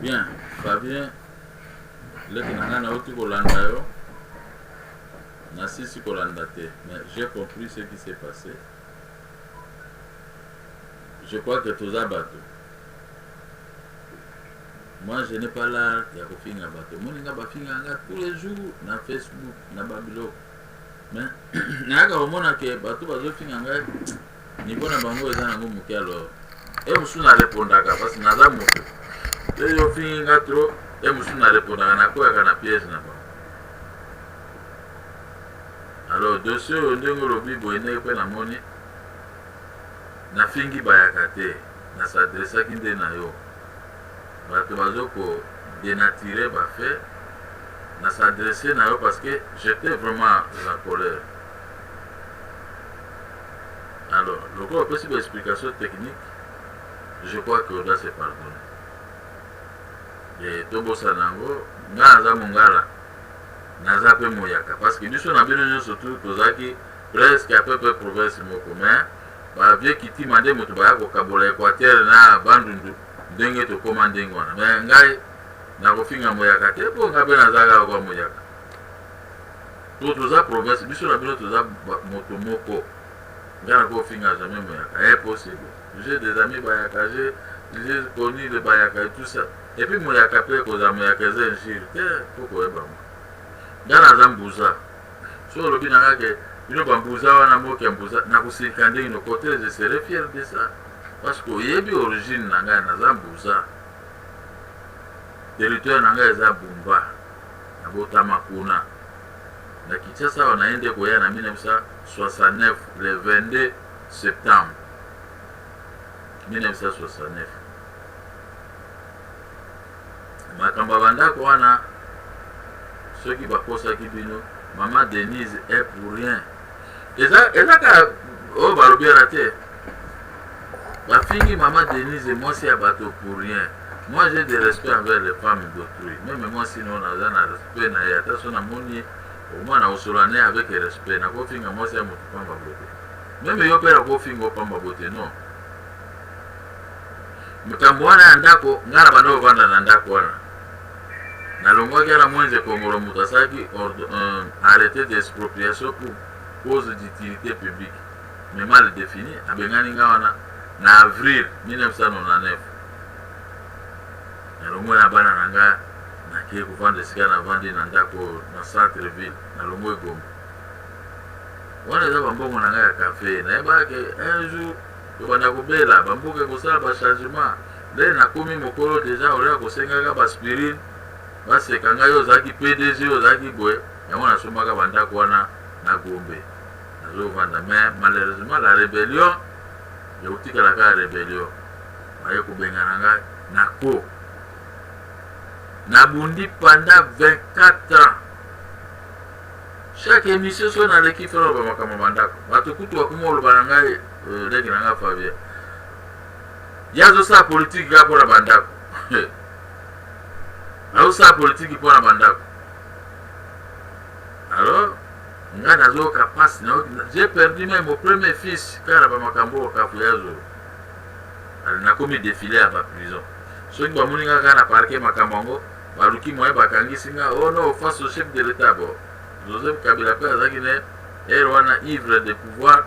Bien, Fabien, leki na ngai, nauti kolanda yo, nasisi kolanda te, mais j'ai compris ce qui s'est passé. Je crois que toza bato. Moi, je n'ai pas l'art ya kofinga bato. Omoni nga, bafinga nga tous les jours na Facebook, na babiloko, mais nayaka komona ke bato bazofinga ngai, niveau na bango eza nango moke. Alors e mosusu narépondaka parce que naza moto te. Yo ofingi nga trop, e mosusu narépondaka, nakweyaka na piège na bango. Alors dossier oyo, ndenge olobi boye, ndenge mpe namoni, nafingi bayaka te, nas'adressaki nde na yo. Bato bazoko dénaturer bafaits. Nas'adresse na yo parce que j'étais vraiment en colère. Alors lokola opesi baexplication technique, je crois que on doit se pardonner e tobosana yango. Ngai naza mongala, naza mpe moyaka, parce que biso na bino nyonso tu tozalaki presque à peu près province moko, mais bavieux Kitima nde moto baya kokabola Équateur na Bandundu, ndenge tokóma ndenge wana. Mais ngai nakofinga moyaka te, mpo ngai mpe naza kaka kwa moyaka. To toza province, biso na bino toza moto moko. Ngai nakofinga jamais moyaka, impossible. J'ai des amis bayaka, j'ai connu le bayaka et tout ça. Et puis moyaka mpe, kozala moyaka eza injure te, mpo koyeba ngo. Ngai naza mbuza. So olobi na nga ke bino bambuza wana, moki ya mbuza, nakosilika ndenge no contraire, je serai fier de ça, parce que oyebi origine na ngai, naza mbuza. Territoire na ngai eza Bumba, nabotama kuna. Na Kinshasa awa naye nde koya na 1969, le 22 septembre 1969. Makambo ya bandako wana, soki bakosaki bino, mama Denise est pour rien. Eza kaka oyo balobi wana te. Bafingi mama Denise, mwasi ya bato, pour rien. Moi, j'ai des respect envers les femmes d'autrui. Même mwasi no, naza na respect na ye. Ata so namoni ye, omwana osola na ye avec respect. Nakofinga mwasi ya motu pamba bote? Même yo mpe nakofinga opamba bote? Non. Makambo wana ya ndako, ngai na banda kovanda na ndako wana, nalongwaki wana. Mwenze Kongolo moto asalaki arrêté d'expropriation pour cause d'utilité publique, mais mal défini. Abengani nga wana na avril 1999. Nalongwe na bana na nga, nakei kovanda esika navandi na ndako oyo na centre ville. Nalongwe Gombe wana, eza bambongo na ngai ya kafe. Nayebaka ke un jour tobanda kobela, bamboka ekosala bachangement. Nde nakomi mokolo déjà, olia kosengaka baaspirine, baseka ngai: ozalaki PDG, ozalaki boye. Yango nasombaka bandako wana na Gombe, nazovanda. Mais malheureusement, la rébellion ekotikala kaka rébellion. Baye kobengana ngai na ko nabundi pendant 24 ans. Chaque émission soki naleki, fela oloba makambo bandako. Bato kutu bakoma oloba na ngai: leki na ngai Fabien, ye azosala politike kaka mpona bandako, azosala politike mpona bandako. Alors ngai nazoyoka mpasi. J'ai perdu même mon premier fils kaka na bamakambo oyo kafu ya zolo. Nakomi défilé ya baprison. Soki bamoni nga kaka na parquet, makambo yango baluki moye, bakangisi nga. Oh non, face au chef de l'État. Bon, Joseph Kabila mpe azalaki ne ere wana ivre de pouvoir.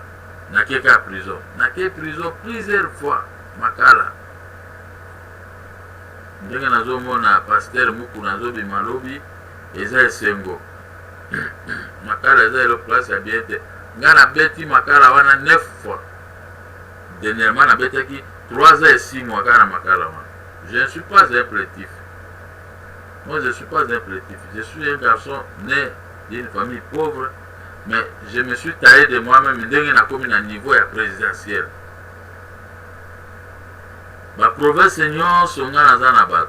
Nake kaka prison, nake prison plusieurs fois, Makala. Ndenge nazomona pasteur Mukuna azobima lobi, eza esengo. Makala eza elo place ya bien te. Ngai nabeti Makala wana neuf fois. Dernièrement nabetaki 3 ans et 6 mois kaka na Makala wana. Je ne suis pas un plaintif. Moi, je ne suis pas un plaintif. Je suis un garçon né d'une famille pauvre, mais je me suis taillé de moi-même ndenge nakomi na niveau ya présidentiel. Baprovince nyonso ngai naza na bato.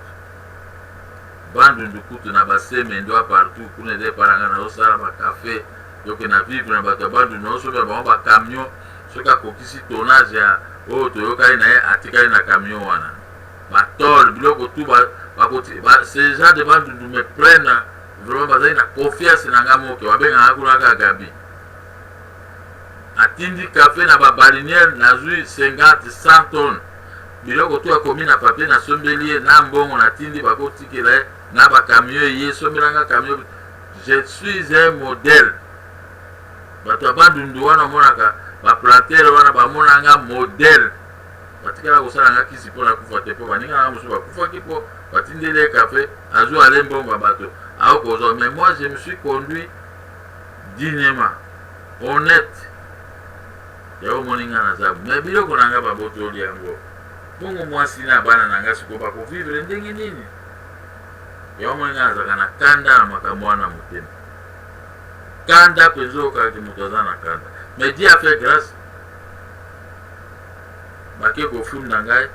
Bandundu kutu na basemendwa partout kuna eza epai na ngai. Nazosala bakafe yoke na vivre na bato ya Bandundu, nazosombela bango bacamion. Soki akokisi tonnage ya oyo toyokani na ye, atikali na camion wana, batole, biloko tu bakoti. Ces gens de Bandundu me prennent vraiment, bazali na confiance na ngai. Moke babengaka kuna kaka Gabi. Atindi kafe na babaliniere, nazwi 50, 100 tonnes. Biloko tout akomi na papier nasombeli ye na mbongo natindi bakotikela ye na ba camion eye sombela nga camion. Je suis un modèle. Bato ya Bandundu wana omonaka ba plantere wana bamona nga modèle. Batikala kosala nga kisi mpo nakufa te mpo baninga na nga mosusu bakufaki mpo batindeli ye kafe azwa ale mbongo ya bato aokozwa. Mais moi je me suis conduit dignement, honnête. Yango omoni nga naza mais biloko na nga babotoli yango. Bongo mwasi na bana na nga sikoyo bakovivre ndenge nini? Yango omoni nga nazalaka na kanda na makambo wana na motema. Kanda mpenza oyokaka moto aza na kanda. Mais Dieu a fait grâce. Bake kofunda ngai,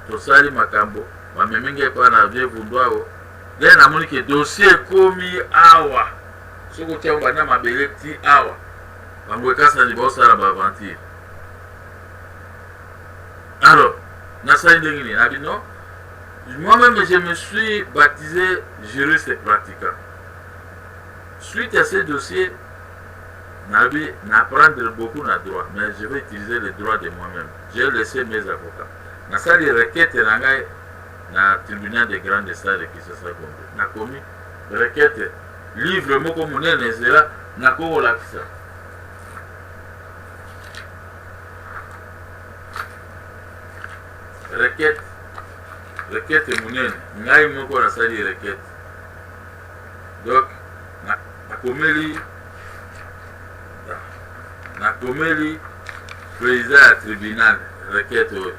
tosali makambo, bamemi ngai epai na vieux Vundwao. Nde namoni ke dossier ekomi awa. Soki otia yango banda mabele ti awa, bango ekasani baosala ba aventure. Alors, nasali ndenge nini? Nabi non, moi-même je me suis baptisé juriste pratiquant. Suite à ce dossier, nabi n'apprendre beaucoup na droit, mais je vais utiliser le droit de moi-même. J'ai laissé mes avocats. Nasali requête na ngai na tribunal de grande instance de Kinshasa Gombe. Nakomi requête livre moko monene ezela nakokolakisa. Requête, requête monene ngai moko nasali requête. Donc nakomeli nakomeli président ya tribunal requête oyo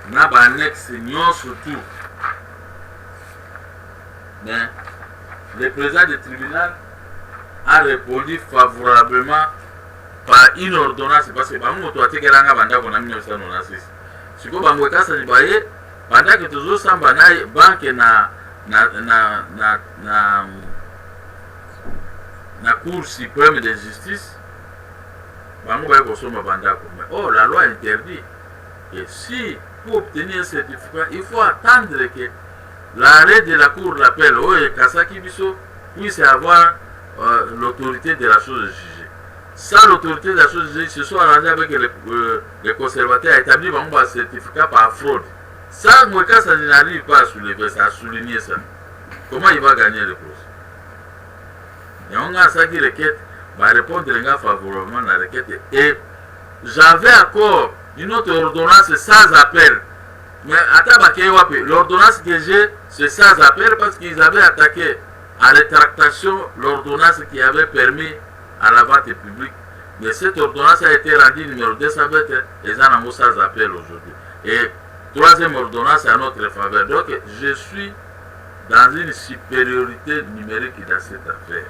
na ba annexe nyonso tout. Mais le président du tribunal a répondu favorablement par une ordonnance parce que bango moto atikela nga bandako na 1996. Sikoyo bango ekasani baye pendant que tozosamba na banque na Cour suprême de justice, bango baye kosomba bandako. Mais oh, la loi interdit que si pour obtenir un certificat, il faut attendre que l'arrêt de la cour d'appel oyo ekasaki biso puisse avoir l'autorité de la chose jugée. Sans l'autorité de la chose jugée, se sont arrangés avec les conservateurs à établir bango ba certificat par fraude. Ça, Mwekasa n'arrive pas à soulever ça, à souligner ça. Comment il va gagner le procès? Yango nga asalaki requête, ba répondre nga favorablement na requête et j'avais encore une autre ordonnance sans appel. Mais ata bakei wapi, l'ordonnance que j'ai, c'est sans appel parce qu'ils avaient attaqué à rétractation l'ordonnance qui avait permis à la vente publique. Mais cette ordonnance a été rendue numéro 220 et ça n'a sans appel aujourd'hui. Et troisième ordonnance à notre faveur. Donc je suis dans une supériorité numérique dans cette affaire.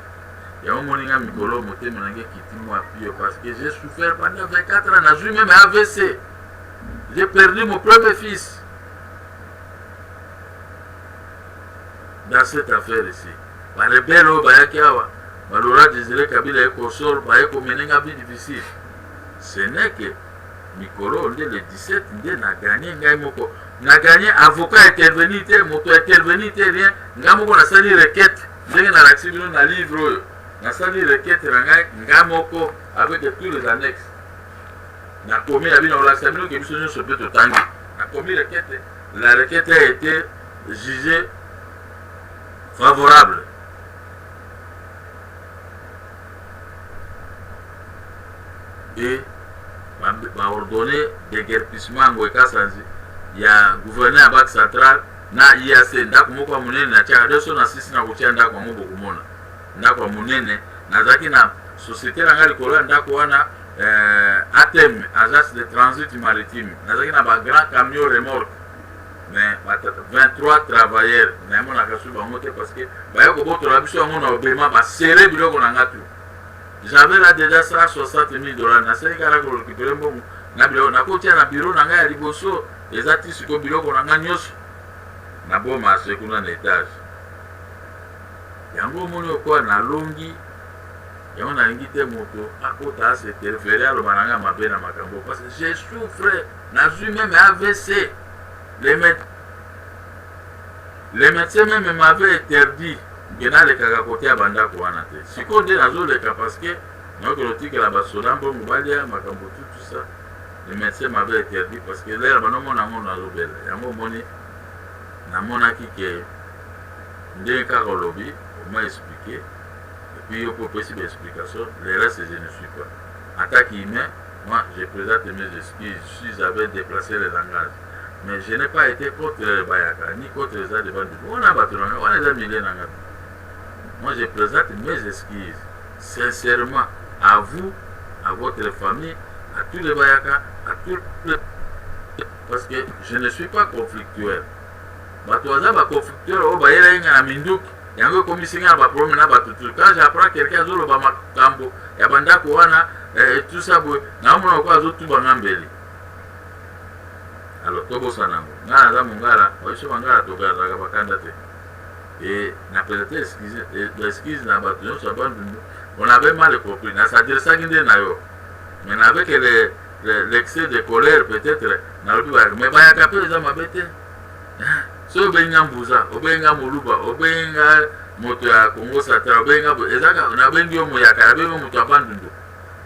Yango omoni nga mikolo motema na ngai ekiti mwa pio parce que j'ai souffert pendant 24 ans, nazwi même AVC. J'ai perdu mon premier fils dans cette affaire ici. Ba rebelles oyo bayaki awa, ba Laurent Désiré Kabila et consort baye komene nga vie difficile. Ce n'est que mikolo nde le 17 nde na gagné ngai moko. Na gagné avocat intervenir te, moto intervenir te, rien. Ngai moko nasali requête ndenge nalakisi bino na livre oyo. Nasali requête na ngai ngai moko avec tous les annexes. Nakomi na bino kolakisa bino ke biso nyonso mpe totangi. Nakomi requête, la requête a été jugée favorable. Et ba ordonné déguerpissement yango ekasanzi ya gouverneur ya banque centrale na IAC. Ndako moko ya monene natiaka nyonso na sisi na kotia ndako yango, bokomona ndako ya monene. Nazalaki na société na ngai likolo ya ndako wana, ATM, agence de transit maritime. Nazalaki na ba grand camion remorque, mais 23 travailleurs nayemonaka su bango te parce que baye kobotola biso yango na obema, basere biloko na nga tout. J'avais là déjà 160 000 $. Nasali kaka korécupérer mbongo na biloko nakotia na bureau na ngai ya liboso. Eza ti sikoyo biloko na ngai nyonso na boma ase kuna na étage. Yango omoni okoya nalongi yango, nalingi te moto akota as'interférer aloba na ngai mabe na makambo parce que je souffre, nazwi même AVC. Les médecins même m'avaient interdit ke nalekaka kote ya bandako wana te. Sikoyo nde nazoleka parce que Naokende otikela basoda mbongo balia makambo tout, tout ça. Le médecin m'avait interdit parce que lere banomona yango nazobela yango. Omoni, namonaki ke ndenge kaka olobi, oma expliqué et puis yo mpe opesi baexplication. Le reste, je ne suis pas attaque humain. Moi, je présente mes excuses si j'avais déplacé le langage, mais je n'ai pas été contre Bayaka ni contre eza de Bandundu. Wana bato na nga, wana eza milieu na nga. Moi, je présente mes excuses sincèrement à vous, à votre famille, à tous les Bayaka, à tous les, parce que je ne suis pas conflictuel. Bato baza baconflictuel oyo bayelaki nga na minduki, yango ekomisi nga na baproblème na bato. Tout quand j'apprends quelqu'un azoloba makambo ya bandako wana, tout ça boye, naomona lokola azotuba nga mbeli. Alors tobosana yango. Ngai naza mongala, biso bangala tokazalaka bakanda te. E na présente excuse na bato nyonso ya Bandundu. On avait mal compris. Nasadresaki nde na yo, mais avec l'excès de colère peut-être nalobi bayaka. Mais bayaka mpe eza mabe te. Soki obengi nga mbuza, obengi nga moluba, obengi nga moto ya Congo Central, obengi nga boye, ezaka nabengi yo moyaka, nabengi yo moto ya Bandundu.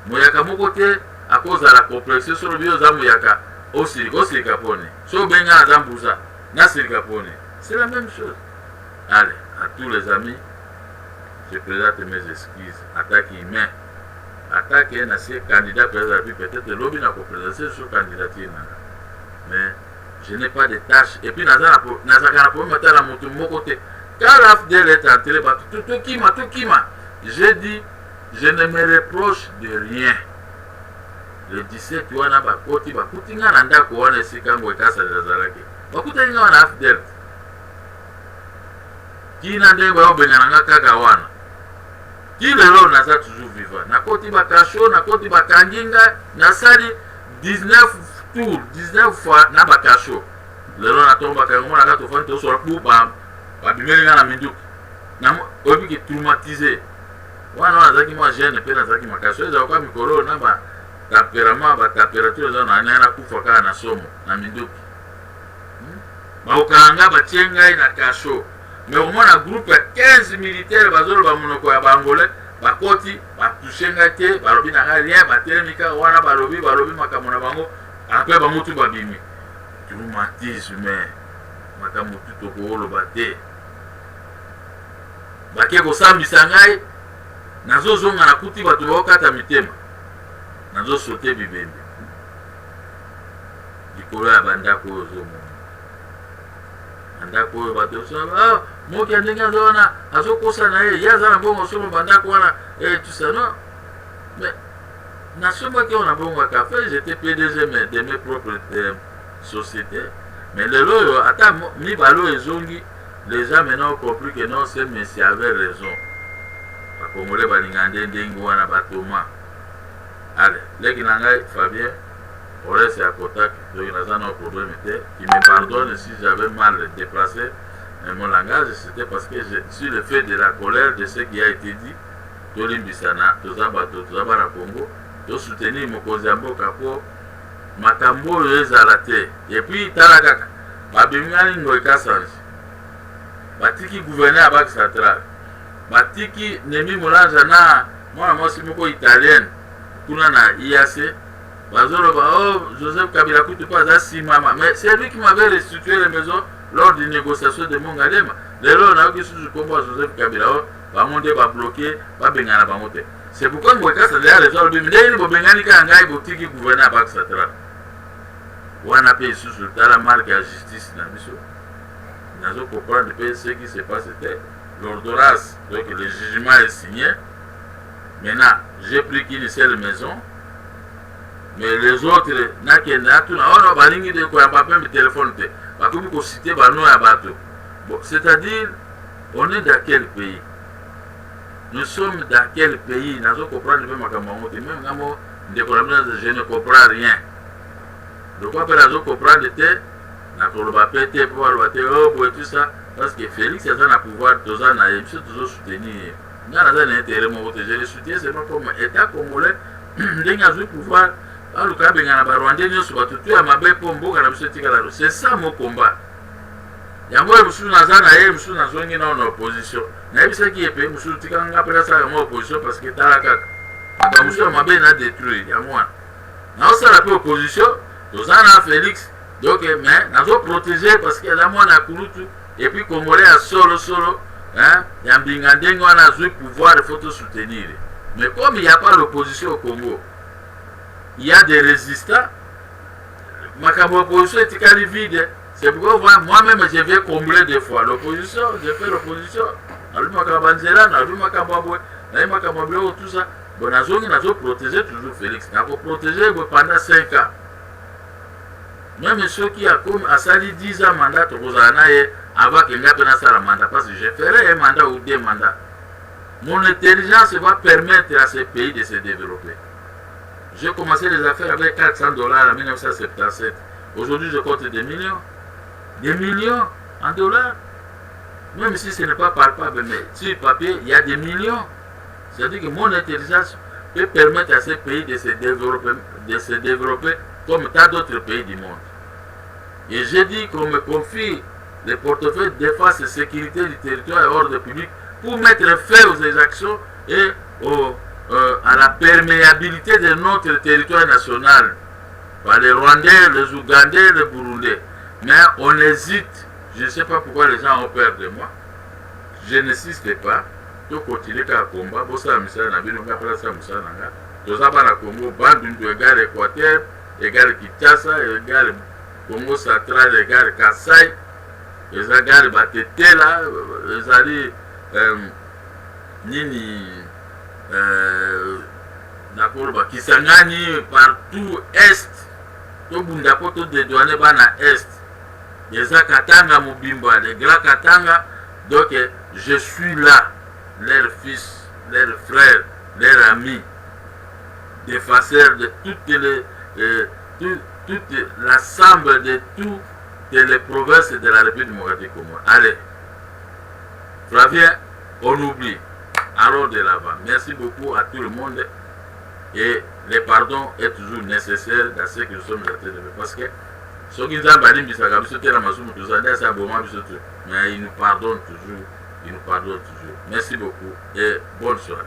Moyaka moko te akozala complexe. Soki olobi oza moyaka, osilika, osilika poni. Soki obengi nga naza mbuza, nasilika poni? C'est la même chose. Allez, à tous les amis, je présente mes excuses. Attaque humain, attaque na sie candidat président, puis peut-être lobi na koprésente sur candidature nanga, mais je n'ai pas de tâche. Et puis nazalaka na problème ata na moto moko te. Quand l'AFDL est entré, bato tokima, tokima. J'ai dit, je ne me reproche de rien. Le 17 wana bakoti, bakuti nga na ndako wana esika ngo ekasali azalaki, bakutaki nga wana AFDL kina ndenge bayobengana nga kaka wana. Ti lelo naza toujours vivant. Nakoti bacachot, nakoti, bakangi nga, nasali 19 tour, 19 fois na bacachot. Lelo na ntongo bakangi ngo naka, tofandi, tosola ku, babimeli nga na minduki. Oyebi ke traumatisé wana, wana nazalaki mwa jeune mpe nazalaki makasi. Oyo ezalaka mikolo oyo na batempérament, batempérature eza na ngai, nakufa kaka na somo na minduki. Bakokanga nga, batie ngai na cachot, mais omona groupe ya 15 militaire bazoloba monoko ya Baangolais, bakoti, batouche ngai te, balobi na ngai rien, batelemi kaka wana, balobi, balobi makambo na bango, après bango tu babimi. Traumatisme, makambo tu tokoloba te. Bake kosambisa ngai, nazozonga, nakuti bato baokata mitema, nazosote bibembe likolo ya bandako oyo ozomona. Bandako oyo bato ah, moki ya ndenge aza wana, azokosa na ye, ye aza na mbongo osomba bandako wana et tout ça. Non, mais nasombaki oyo na mbongo ya café. J'étais PDG mais de mes propres sociétés. Mais lelo oyo ata mibale oyo ezongi, les gens maintenant ont compris que non, ce monsieur avait raison. Bakongole balinga nde ndenge wana batoma. Ale leki na ngai Fabien Ores ya Kotak, donc naza na problème te. Qui me pardonne si j'avais mal déplacé mon langage, c'était parce que je suis le fait de la colère de ce qui a été dit. Tolimbisana, toza bato, toza bana Congo, tosoutenir mokonzi ya mboka mpo makambo oyo ezala te. Et puis tala kaka, babengani Ngoy Kasanji, batiki gouverneur ya Banque centrale, batiki Néhémie Mwilanya na mwana mwasi moko italienne kuna na IAC. Bazoloba: "Oh, Joseph Kabila kutu mpo aza nsima." Mais c'est lui qui m'avait restitué les maisons lors d'une négociation de Mont Ngaliema. Lelo nayoki susu nkombo ya Joseph Kabila oyo bango nde babloquer, babengana bango te. C'est pourquoi Ngoy Kasanji ya raison alobi ndenge bobengani kaka ngai, botiki gouverneur ya Banque centrale wana. Mpe lisusu tala marque ya justice na biso. Nazo comprendre mpe ce qui se passe te. L'ordonnance, donc le jugement est signé. Maintenant, j'ai pris qu'une seule maison, mais les autres, nakende natuna ono balingi de koyamba mpe telefone te, bakomi kociter banoms ya bato. Bon, c'est-à-dire, on est dans quel pays? Nous sommes dans quel pays? Nazo comprendre mpe makambo yango te. Même ngambo ndeko na bino, je ne comprends rien. Lokwa mpe nazo comprendre te, nakoloba mpe te mpo baloba te o boye, tout ça, parce que Félix aza na pouvoir, toza na ye, biso tozosoutenir ye. Nga naza na intérêt moko te, je le soutiens seulement comme état congolais. Ndenge azwi pouvoir, aluka abengana Barwandais nyonso, bato tu ya mabe, mpo mboka na biso etikala. C'est ça mon combat. Yango oyo mosusu naza na ye, mosusu nazongi nao na opposition. Nayebisaki ye mpe mosusu tikanga nga mpe nasala yango opposition, parce que tala kaka. Makambo mosusu ya mabe na détruire yango wana. Naosala mpe opposition, toza na Félix, donc mais nazo protéger parce que aza mwana ya kulutu et puis congolais ya solo solo, hein, ya mbinga ndenge wana azwi pouvoir, il faut to soutenir. Mais comme il n'y a pas l'opposition au Congo, il y a des résistants, makambo ya opposition etikali vide. C'est pourquoi moi-même je viens combler des fois l'opposition, je fais l'opposition, nalobi makambo banzela, nalobi makambo ya boye, nayebi makambo ya biloko, tout ça. Bon, nazongi, nazoprotéger toujours Félix, nakoprotéger boye pendant 5 ans. Même soki akomi asali 10 ans mandat, tokozala na ye avant ke ngai mpe nasala mandat, parce que je ferai un mandat ou deux mandats. Mon intelligence va permettre à ce pays de se développer. J'ai commencé les affaires avec 400 $ en 1977. Aujourd'hui, je compte des millions, des millions en dollars. Même si ce n'est pas palpable, mais sur papier, il y a des millions. C'est-à-dire que mon intelligence peut permettre à ce pays de se développer comme tant d'autres pays du monde. Et j'ai dit qu'on me confie le portefeuille de défense et sécurité du territoire et ordre public pour mettre fin aux exactions et à la perméabilité de notre territoire national par les Rwandais, les Ougandais, les Burundais. Mais on hésite. Je ne sais pas pourquoi les gens ont peur de moi. Je n'insiste pas. Tokontinue kaka combat, bosala misala na bino, nga mpe nasala mosala na nga. Toza bana Congo, Bandundu égale Équateur, égale Kinshasa, égale Congo central, égale Kasai, eza égale Batetela, ezali nini, nakoloba Kisangani, partout est. Tobunda mpo todédouane bana est, eza Katanga mobimba, le grand Katanga. Donc je suis là, leur fils, leur frère, leur ami, défenseur de toute l'ensemble de toutes les provinces de la République démocratique Congo. Allez, Flavien, on oublie. Allons de l'avant. Merci beaucoup à tout le monde. Et le pardon est toujours nécessaire dans ce que nous sommes en train de faire. Parce que soki Nzambe alimbisaka biso te na masumu tozali, asi aboma biso te. Mais il nous pardonne toujours. Il nous pardonne toujours. Merci beaucoup et bonne soirée.